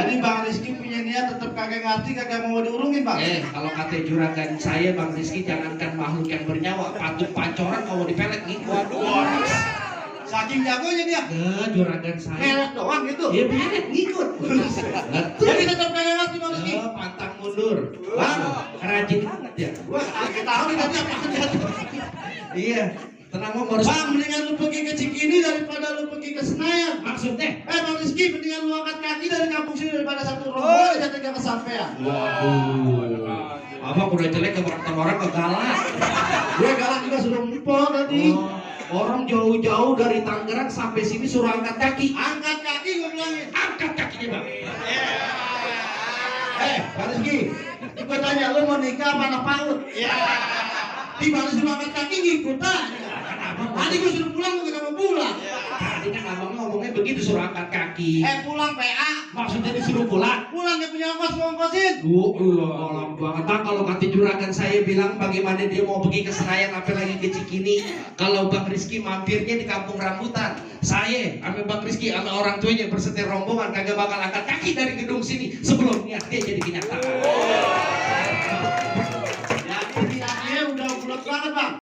Jadi Bang Rizky punya niat tetap kagak ngerti, kagak mau diurungin Bang. Kalau kata juragan saya Bang Rizky, jangankan makhluk yang bernyawa, patung pancoran kalau dipelet ngikut. Waduh. Saking jagonya dia. Juragan saya. Pelet doang gitu. Iya pelet ngikut. Jadi tetap kagak ngerti Bang Rizky. Pantang mundur. Wah, rajin banget ya. Wah, kita tahu nih tadi apa kerja. Iya. Tenang mau harus. Bang, mendingan lu pergi ke Cikini daripada lu pergi ke Senayan. Maksudnya? Bang Rizky, mendingan lu angkat kaki dari kampung sini daripada satu rombongan aja kagak kesampean. Waduh. Abang udah jelek ke orang ke galak. Gue galak juga sudah empok tadi. Orang jauh-jauh dari Tangerang sampai sini suruh angkat kaki. Angkat kaki gue bilangin. Angkat kakinya Bang. Bang Rizky, gue tanya lu mau nikah apa anak PAUD? Di mana suruh angkat kaki ngikut aja. Tadi gue suruh pulang, gue gak mau pulang. Tadi kan abang ngomongnya begitu suruh angkat kaki. Pulang PA. Maksudnya disuruh pulang. Pulang dia punya ongkos, mau ongkosin. Malam banget. Bang, kalau kata juragan saya bilang bagaimana dia mau pergi ke Senayan apalagi ke Cikini. Kalau Bang Rizky mampirnya di kampung rambutan. Saya sama Bang Rizky sama orang tuanya bersetir rombongan kagak bakal angkat kaki dari gedung sini sebelum niat dia jadi kenyataan.